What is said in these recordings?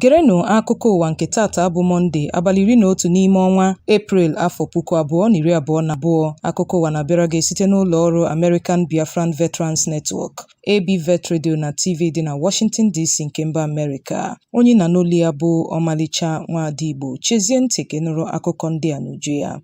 Gerenụ akụkọ ụwa nke tata bụ Mọnde, abalị 11 n'ime ọnwa Eprel, afọ 2022. Akụkọ ụwa na-abịara gị site n'ụlọ ọrụ American Biafran Veterans Network, ABVET Radio na TV dị na Washington DC nke mba Amerịka. Onye na n'olu ya bụ Ọmalịcha Nwaada Igbo. Chezie ntị ka ị nụrụ akụkọ ndị a n'uju ya.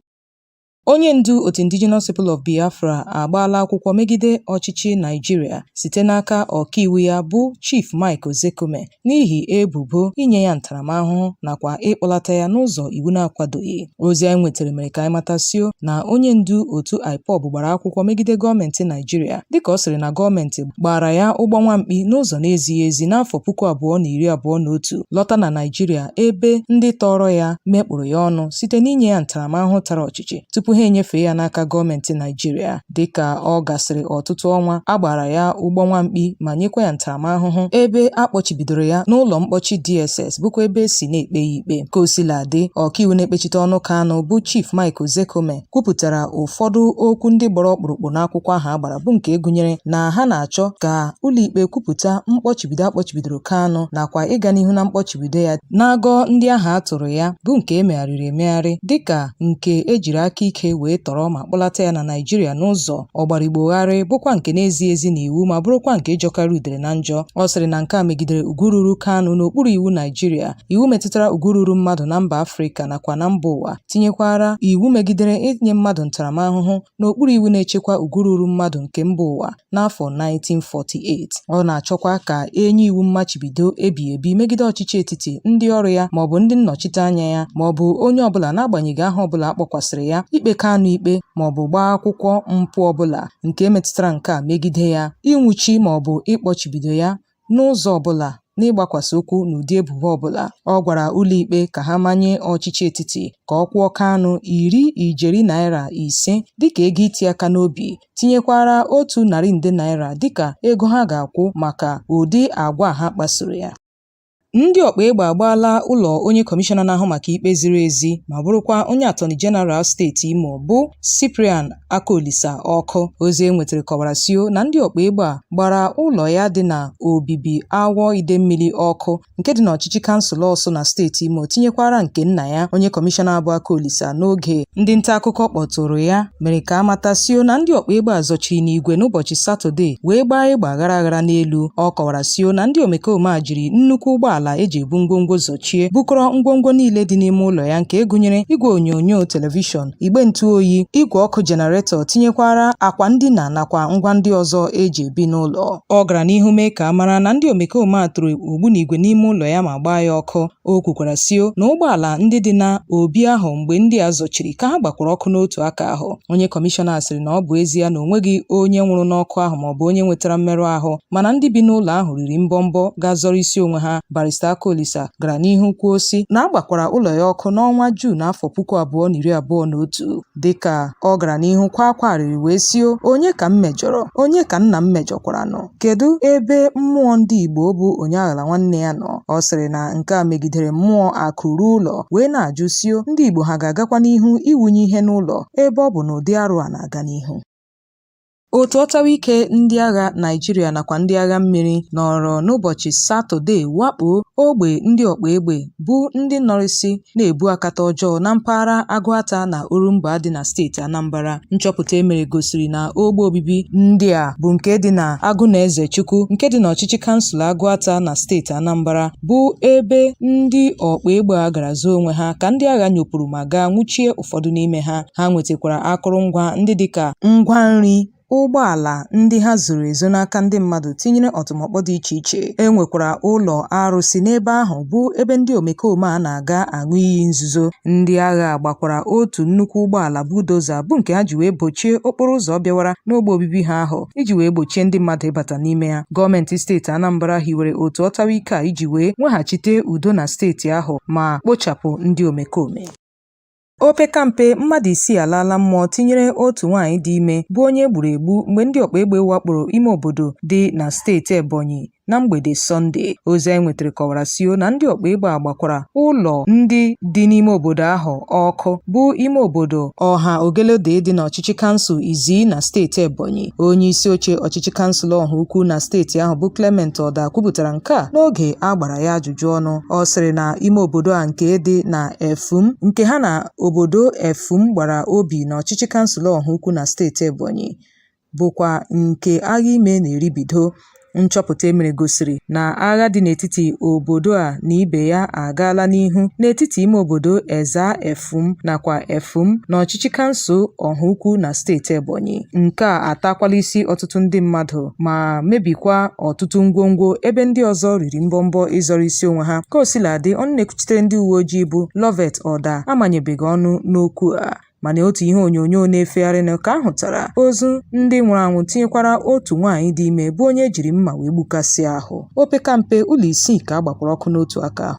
Onye ndu otu Indigenous People of Biafra agbaala akwụkwọ megide ọchịchị Naịjirịa site n'aka ọkaiwu ya bụ Chief Mike Ozekhome n'ihi ebubo inye ya ntaramahụhụ nakwa ịkpọlata ya n'ụzọ iwu na-akwadoghị. Ozi anyị nwetara mere ka anyị matasio na onye ndu otu IPOB gbara akwụkwọ megide gọọmenti Naịjirịa dịka ọ sịrị na gọọmenti gbara ya ụgbọ nwamkpi n'ụzọ na-ezighị ezi n'afọ 2021 lọta na Naịjirịa, ebe ndị tọrọ ya mekpụrụ ya ọnụ site n'inye ya ntaramahụhụ tara ọchịchị tupu ha enyefee ya n'aka gọọmenti Naịjirịa. Dịka ọ gasịrị ọtụtụ ọnwa a gbara ya ụgbọ nwamkpi ma nyekwa ya ntaramahụhụ, ebe a kpọchibidoro ya n'ụlọ mkpọchi DSS, bụkwa ebe e si na-ekpe ya ikpe. Ka o sila dị, ọkaiwu na-ekpechite ọnụ Kanu bụ Chief Mike Ozekhome kwupụtara ụfọdụ okwu ndị gbara ọkpụrụkpụ n'akwụkwọ ahụ a gbara, bụ nke gụnyere na ha na-achọ ka ụlọikpe kwupụta mkpọchibido a kpọchibidoro Kanu nakwa ịga n'ihu na mkpọchibido ya na-agọ ndị ahụ a tụrụ ya, bụ nke e megharịrị emegharị dịka nke e jiri aka ike wee tọrọ ma kpọlata ya na Naịjirịa n'ụzọ ọgbarigbogharị, bụkwa nke na-ezighị ezi n'iwu ma bụrụkwa nke jọkarị udere na njọ. Ọ sịrị na nke a megidere ugwu ruru Kanu n'okpuru iwu Naịjirịa, iwu metụtara ugwu ruru mmadụ na mba Afrịka nakwa na mba ụwa, tinyekwara iwu megidere inye mmadụ ntaramahụhụ n'okpuru iwu na-echekwa ugwu ruru mmadụ nke mba ụwa n'afọ 1948. Ọ na-achọkwa ka e nye iwu mmachibido ebighị ebi megide ọchịchị etiti, ndị ọrụ ya maọbụ ndị nnọchiteanya ya maọbụ onye ọbụla, n'agbanyeghị aha ọbụla a kpọkwasịrị ya, ikpe Kanu ikpe maọbụ gbaa akwụkwọ mpụ ọbụla nke metụtara nke a megide ya, ịnwụchi maọbụ ịkpọchibido ya n'ụzọ ọbụla n'ịgbakwasị ụkwụ n'ụdị ebubo ọbụla. Ọ gwara ụlọikpe ka ha manye ọchịchị etiti ka ọ kwụọ Kanu ijeri naira 5 dịka ego iti aka n'obi, tinyekwara 100 nde naira dịka ego ha ga-akwụ maka ụdị agwa ha kpasoro ya. Ndị ọkpa egbe agbaala ụlọ onye kọmishọna na-ahụ maka ikpe ziri ezi ma bụrụkwa onye Attorney General steeti Imo bụ Cyprian Akaolisa ọkụ. Ozi e nwetara kọwara sio na ndị ọkpa egbe a gbara ụlọ ya dị na Obibi Awọ Idemmili ọkụ, nke dị n'ọchịchị kansụl Ọsụ na steeti Imo, tinyekwara nke nna ya. Onye kọmishọna bụ Akaolisa, n'oge ndị nta akụkọ kpọtụrụ ya, mere ka a matasio na ndị ọkpa egbe a zọchiri n'igwe n'ụbọchị Satọde wee gbaa egbe aghara aghara n'elu. Ọ kọwara sio na ndị omekome a jiri nnukwu ụgbọala eji ebu ngwongwo zọchie, bukọrọ ngwongwo niile dị n'ime ụlọ ya, nke gụnyere igwe onyonyo telivishọn, igbe ntụ oyi, igwe ọkụ jenaretọ, tinyekwara akwa ndina nakwa ngwa ndị ọzọ eji ebi n'ụlọ. Ọ gara n'ihu mee ka a mara na ndị omekome a tụrụ ogbunigwe n'ime ụlọ ya ma gbaa ya ọkụ. O kwukwara sio na ụgbọala ndị dị na obi ahụ mgbe ndị a zọchiri ka ha gbakwara ọkụ n'otu aka ahụ. Onye kọmishọna sịrị na ọ bụ ezie na o nweghị onye nwụrụ n'ọkụ ahụ maọbụ onye nwetara mmerụ ahụ, mana ndị bi n'ụlọ ahụ riri mbọmbọ ga-azọrọ isi onwe ha. Barrister Akaolisa gara n'ihu kwuo sị na a gbakwara ụlọ ya ọkụ n'ọnwa Juun afọ 2021. Dịka ọ gara n'ihu kwa akwa arịrị wee sio, "Onye ka m mejọrọ? Onye ka nna m mejọkwaranụ? Kedu ebe mmụọ ndị Igbo bụ onye aghala nwanne ya nọ?" Ọ sịrị na nke a megidere mmụọ akụ ruo ụlọ, wee na-ajụ sio, ndị Igbo ha ga-agakwa n'ihu iwunye ihe n'ụlọ ebe ọ bụ na ụdị arụ a na-aga n'ihu? Otu ọtawa ike ndị agha Naịjirịa nakwa ndị agha mmiri nọrọ n'ụbọchị Satọde wakpo ogbe ndị ọkpa egbe bụ ndị nọrịsị na-ebu akata ọjọọ na mpaghara Agụata na Orumba dị na steeti Anambra. Nchọpụta e mere gosiri na ogbe obibi ndị a bụ nke dị na Agụnaezechukwu, nke dị n'ọchịchị kansụl Agụata na steeti Anambra, bụ ebe ndị ọkpa egbe a gara zoo onwe ha, ka ndị agha nyopụrụ ma gaa nwụchie ụfọdụ n'ime ha. Ha nwetakwara akụrụngwa ndị dịka ngwa nri, ụgbọala ndị ha zoro ezo n'aka ndị mmadụ, tinyere ọtụmọkpọ dị iche iche. E nwekwara ụlọ arụsị n'ebe ahụ, bụ ebe ndị omekome a na-aga aṅụ iyi nzuzo. Ndị agha gbakwara otu nnukwu ụgbọala bulldozer, bụ nke ha ji wee bochie okporo ụzọ bịawara n'ogbe obibi ha ahụ iji wee gbochie ndị mmadụ ịbata n'ime ya. Gọọmenti steeti Anambra hiwere otu ọtawa ike a iji wee weghachite udo na steeti ahụ ma kpochapụ ndị omekome. Opekampe mmadụ isii alaala mmụọ, tinyere otu nwaanyị dị ime bụ onye e gburu egbu, mgbe ndị ọkpa egbe wakporo ime obodo dị na steeti Ebonyi. Na mgbede Sọnde, ozi anyị nwetara kọwara sio na ndị ọkpa egbe a gbakwara ụlọ ndị dị n'ime obodo ahụ ọkụ bụ ime obodo Ọha Ogelode dị n'ọchịchị kansụl Izii na steeti Ebonyi. Onye isi oche ọchịchị kansụl Ọhaukwu na steeti ahụ bụ Clement Ọda kwupụtara nke a n'oge a gbara ya ajụjụ ọnụ. Ọ sịrị na ime obodo a nke dị na Efum nke ha na obodo Efum gbara obi n'ọchịchị kansụl Ọhaukwu na steeti Ebonyi bụkwa nke agha ime na-eribido. Nchọpụta e mere gosiri na agha dị n'etiti obodo a na ibe ya agaala n'ihu n'etiti ime obodo Ezza Efum nakwa Efum n'ọchịchị kansụl Ọhaukwu na steeti Ebonyi. Nke a atakwala isi ọtụtụ ndị mmadụ ma mebikwa ọtụtụ ngwongwo ebe ndị ọzọ riri mbọmbọ ịzọrọ isi onwe ha. Ka o sila dị, ọnụ na-ekwuchitere ndị uwe ojii bụ Loveth Odah amanyebeghị ọnụ n'okwu a. Mana otu ihe onyonyo na-efegharịnụ ka a hụtara ozu ndị nwụrụ anwụ tinyekwara otu nwaanyị dị ime bụ onye e jiri mma wee gbukasịa ahụ. Opekampe ụlọ isii ka a gbakwara ọkụ n'otu aka ahụ.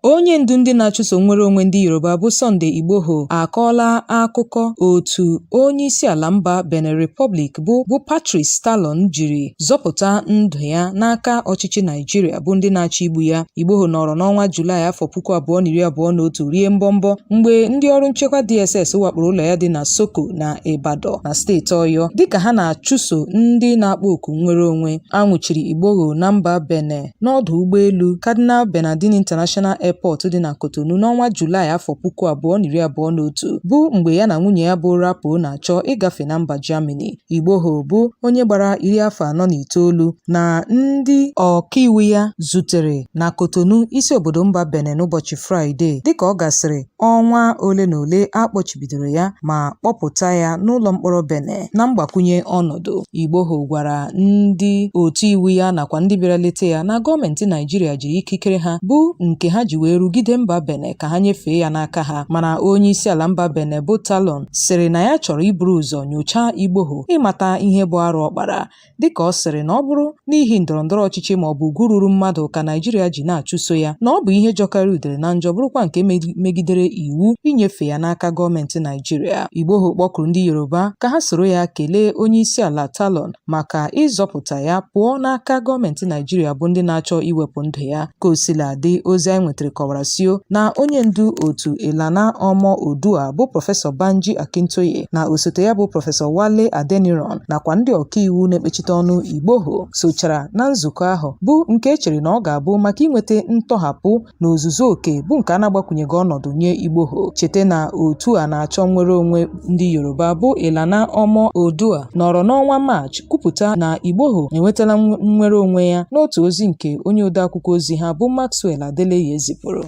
Onye ndu ndị na-achụso nnwere onwe ndị Yoruba bụ Sunday Igboho akọọla akụkọ otu onye isi ala mba Benin Republic bụ Patrice Talon jiri zọpụta ndụ ya n'aka ọchịchị Naijiria bụ ndị na-achọ igbu ya. Igboho nọrọ n'ọnwa Julaị afọ 2021 rie mbọmbọ mgbe ndị ọrụ nchekwa DSS wakporo ụlọ ya dị na Soko na Ibadan na steeti Ọyọ dịka ha na-achụso ndị na-akpọ oku nnwere onwe. A nwụchiri Igboho na mba Benin n'ọdụ ụgbọelu Cardinal Bernardin International Airport dị na Cotonou n'ọnwa Julaị afọ 2021 bụ mgbe ya na nwunye ya bụ Rapo na-achọ ịgafe na mba Germany. Igboho bụ onye gbara iri afọ 49 na ndị ọkaiwu ya zutere na Cotonou, isi obodo mba Benin n'ụbọchị Fraịde dịka ọ gasịrị ọnwa ole na ole a kpọchibidoro ya ma kpọpụta ya n'ụlọ mkpọrọ Benin na mgbakwunye ọnọdụ. Igboho gwara ndị otu iwu ya nakwa ndị bịara leta ya na gọọmenti Naijiria jiri ikikere ha bụ nke ha ji wee rugide mba Benin ka ha nyefee ya n'aka ha mana onye isi ala mba Benin bụ Talon sịrị na ya chọrọ iburu ụzọ nyochaa Igboho ịmata ihe bụ arụ ọ kpara dịka ọ sịrị na ọ bụrụ n'ihi ndọrọndọrọ ọchịchị ma ọ bụ ugwu ruru mmadụ ka Naijiria ji na-achụso ya na ọ bụ ihe jọkarị udere na njọ bụrụkwa nke megidere iwu inyefe ya n'aka gọọmenti Naijiria. Igboho kpọkuru ndị Yoruba ka ha soro ya kelee onye isi ala Talon maka ịzọpụta ya pụọ n'aka gọọmenti Naijiria bụ ndị na-achọ iwepụ ndụ ya. Ka o sila dị, ozi anyị nwetara kọwara sio na onye ndu otu Ilana Omo Oodua bụ Prọfesọ Banji Akintoye na osote ya bụ Prọfesọ Wale Adeniran nakwa ndị ọkaiwu na-ekpechite ọnụ Igboho sochara na nzukọ ahụ bụ nke e chere na ọ ga-abụ maka inweta ntọhapụ n'ozuzu oke bụ nke a na-agbakwunyeghị ọnọdụ nye Igboho. Cheta na otu a na-achọ nnwere onwe ndị Yoruba bụ Ilana Omo Oodua nọrọ n'ọnwa Maachị kwupụta na Igboho enwetala nnwere onwe ya n'otu ozi nke onye odeakwụkwọ ozi ha bụ Maxwell Adeleye zipụrụ.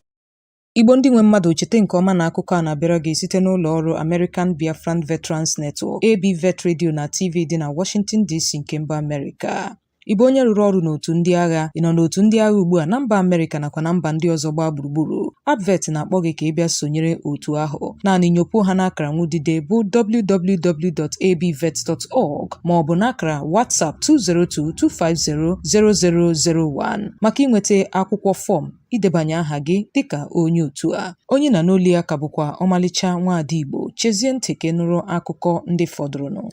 Igbo ndị nwe mmadụ cheta nke ọma na akụkọ a na-abịara gị site n'ụlọ ọrụ American Biafran Veterans Network, ABVET Radio na TV dị na Washington DC nke mba Amerịka. Ị bụ onye rụrụ ọrụ n'otu ndị agha? Ị nọ n'otu ndị agha ugbu a na mba Amerịka nakwa na mba ndị ọzọ gbaa gburugburu? ABVET na-akpọ gị ka ị bịa sonyere otu ahụ. Naanị nyopuo ha n'akara nwudide bụ www.abvet.org ma ọ bụ n'akara WhatsApp 202-250-0001 maka inweta akwụkwọ fọm idebanye aha gị dịka onye otu a. Onye na n'olu ya ka bụkwa ọmalịcha nwaada Igbo. Chezie ntị ka ị nụrụ akụkọ ndị fọdụrụnụ.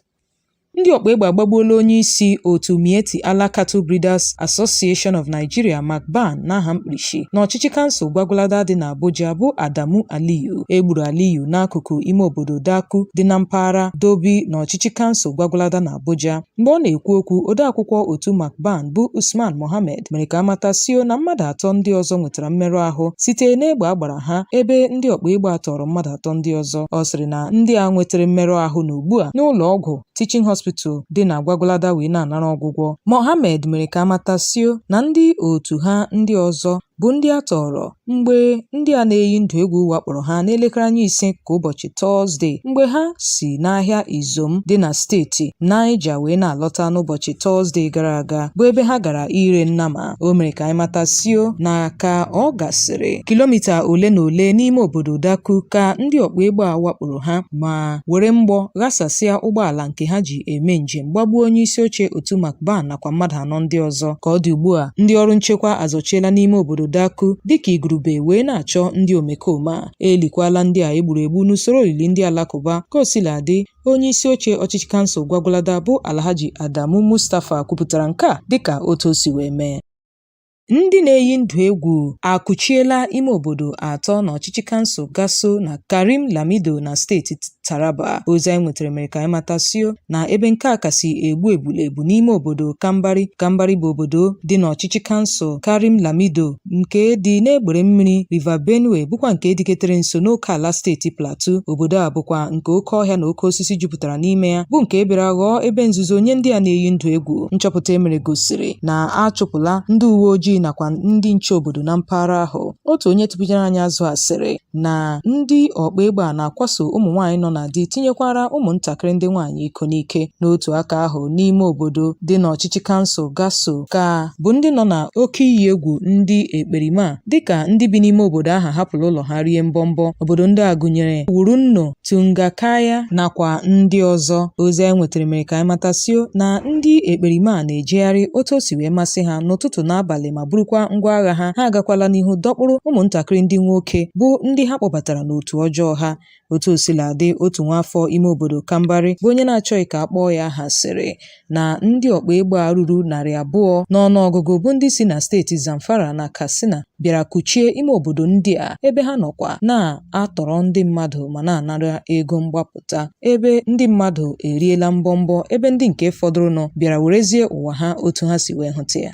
Ndị ọkpa egbe agbagbuola onye isi otu Miyetti Allah Cattle Breeders Association of Nigeria MACBAN n'aha mkpirisi n'ọchịchị kansụl Gwagwalada dị n'Abuja bụ Adamu Aliyu. E gburu Aliyu n'akụkụ ime obodo Daku dị na mpaghara Dobi n'ọchịchị kansụl Gwagwalada n'Abuja. Mgbe ọ na-ekwu okwu, odeakwụkwọ otu MACBAN bụ Usman Mohammed mere ka a mata sio na mmadụ atọ ndị ọzọ nwetara mmerụ ahụ site n'egbe a gbara ha ebe ndị ọkpa egbe a tọọrọ mmadụ atọ ndị ọzọ. Ọ sịrị na ndị a nwetara mmerụ ahụ nọ ugbu a n'ụlọ ọgwụ Teaching Hospital dị na Gwagwalada wee na-anara ọgwụgwọ. Mohammed mere ka a mata sio na ndị otu ha ndị ọzọ bụ ndị a tọọrọ mgbe ndị a na-eyi ndụ egwu wakporo ha n'elekere anya ise nke ụbọchị Tọzdee mgbe ha si n'ahịa Izom dị na steeti Niger wee na-alọta n'ụbọchị Tọzdee gara aga bụ ebe ha gara ire nnama. O mere ka anyị mata sio na ka ọ gasịrị kilomita ole na ole n'ime obodo Daku ka ndị ọkpa egbe a wakporo ha ma were mgbọ ghasasịa ụgbọala nke ha ji eme njem gbagbuo onye isi oche otu MACBAN nakwa mmadụ anọ ndị ọzọ. Ka ọ dị ugbu a, ndị ọrụ nchekwa azọchiela n'ime obodo Daku dịka igurube wee na-achọ ndị omekome a. E likwala ndị a e gburu egbu n'usoro olili ndị Alakụba. Ka o sila dị, onye isi oche ọchịchị kansụl Gwagwalada bụ Alhaji Adamu Mustapha kwupụtara nke a dịka otu o si wee mee. Ndị na-eyi ndụ egwu akụchiela ime obodo atọ n'ọchịchị kansụl Gassol na Karim Lamido na steeti Taraba. Ozi anyị nwetara mere ka anyị matasio na ebe nke a kasị egbu egbule bụ n'ime obodo Kambari. Kambari bụ obodo dị n'ọchịchị kansụl Karim Lamido nke dị n'egbere mmiri River Benue bụkwa nke dịketere nso n'oke ala steeti Plateau. Obodo a bụkwa nke oke ọhịa na oke osisi jupụtara n'ime ya bụ nke bịara ghọọ ebe nzuzo nye ndị a na-eyi ndụ egwu. Nchọpụta e mere gosiri na a chụpụla ndị uwe ojii nakwa ndị nche obodo na mpaghara ahụ. Otu onye tụpụnyere anyị azụ a sịrị na ndị ọkpa egbe a na-akwaso ụmụ nwaanyị nọ na di tinyekwara ụmụntakịrị ndị nwaanyị iko n'ike. N'otu aka ahụ, n'ime obodo dị n'ọchịchị kansụl Gassol ka bụ ndị nọ na oke iyi egwu ndị ekperima a dịka ndị bi n'ime obodo ahụ ahapụla ụlọ ha rie mbọmbọ. Obodo ndị a gụnyere Wurunno, Tungakaya nakwa ndị ọzọ. Ozi anyị nwetara mere ka anyị matasio na ndị ekperima a na-ejegharị otu o si wee masị ha n'ụtụtụ na abalị ma burukwa ngwa agha ha. Ha agakwala n'ihu dọkpụrụ ụmụntakịrị ndị nwoke bụ ndị ha kpọbatara n'otu ọjọọ ha. Otu o sila dị, otu nwaafọ ime obodo Kambari bụ onye na-achọghị ka a kpọọ ya aha sịrị na ndị ọkpa egbe a ruru 200 n'ọnụọgụgụ bụ ndị si na steeti Zamfara na Katsina bịara kuchie ime obodo ndị a ebe ha nọkwa na-atọrọ ndị mmadụ ma na-anara ego mgbapụta ebe ndị mmadụ eriela mbọmbọ ebe ndị nke fọdụrụnụ bịara werezie ụwa ha otu ha si wee hụta ya.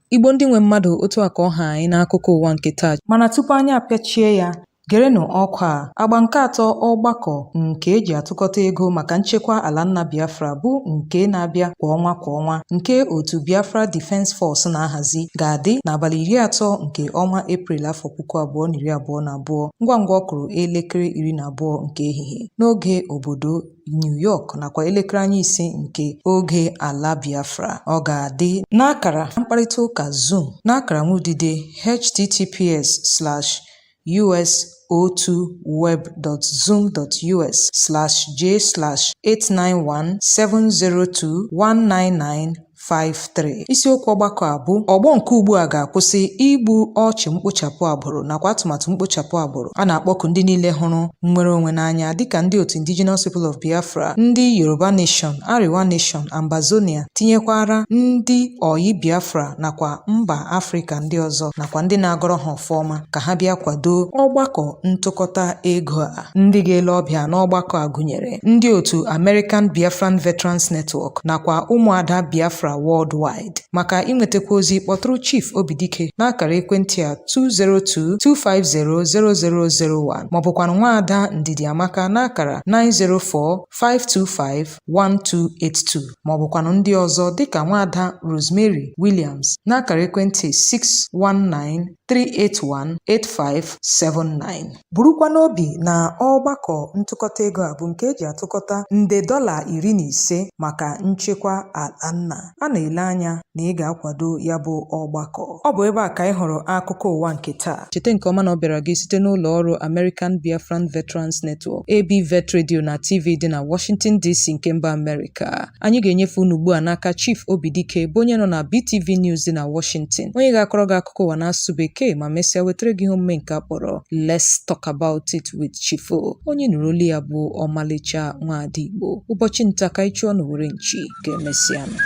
Igbo ndị nwe mmadụ, otu a ka ọ ha anyị n'akụkọ ụwa nke taa. Mana tupu anyị apịachie ya, gerenụ ọkwa a. Agba nke atọ ọgbakọ nke e ji atụkọta ego maka nchekwa ala nna Biafra bụ nke na-abịa kwa ọnwa kwa ọnwa nke otu Biafra Defence Force na-ahazi ga-adị n'abalị 30 nke ọnwa Eprel afọ 2022 ngwa ngwa ọ kụrụ elekere 12 nke ehihie n'oge obodo New York nakwa elekere anya 5 nke oge ala Biafra. Ọ ga-adị n'akara mkparịta ụka Zoom n'akara nwudide https/us02web.zoom.us/j/891702199 53. Isiokwu ọgbakọ a bụ ọgbọ nke ugbu a ga-akwụsị igbu ọchụ mkpochapụ agbụrụ nakwa atụmatụ mkpochapụ agbụrụ. A na-akpọku ndị niile hụrụ nnwere onwe n'anya dịka ndị otu Indigenous People of Biafra, ndị Yoruba Nation, Arewa Nation, Ambazonia, tinyekwara ndị oyi Biafra nakwa mba Afrịka ndị ọzọ nakwa ndị na-agọrọ ha ọfọ ọma ka ha bịa kwado ọgbakọ ntụkọta ego a. Ndị ga-ele ọbịa n'ọgbakọ a gụnyere ndị otu American Biafran Veterans Network nakwa ụmụada Biafra Worldwide. Maka inwetakwa ozi, kpọtụrụ Chief Obidike n'akara ekwentị a 202-250-0001 maọbụkwanụ nwaada Ndidi Amaka n'akara 904-525-1282 maọbụkwanụ ndị ọzọ dịka nwaada Rosemary Williams n'akara ekwentị 619-381-8579. Burukwa n'obi na ọgbakọ ntụkọta ego a bụ nke e ji atụkọta nde dọla 15 maka nchekwa ala nna. A na-ele anya na ị ga-akwado ya bụ ọgbakọ. Ọ bụ ebe a ka ị hụrụ akụkọ ụwa nke taa. Cheta nke ọma na ọ bịara gị site n'ụlọ ọrụ American Biafran Veterans Network, AB Vet Radio na TV dị na Washington DC nke mba Amerịka. Anyị ga-enyefe unu ugbu a n'aka Chief Obidike bụ onye nọ na BTV News dị na Washington, onye ga-akọrọ gị akụkọ ụwa n'asụsụ Bekee ma mesịa wetara gị ihe omume nke a kpọrọ Let's Talk About It with Chief O. Onye nụrụ olu ya bụ ọmalịcha nwaada Igbo. Ụbọchị nta ka anyị chụọ n'owere nchi ka emesịanụ.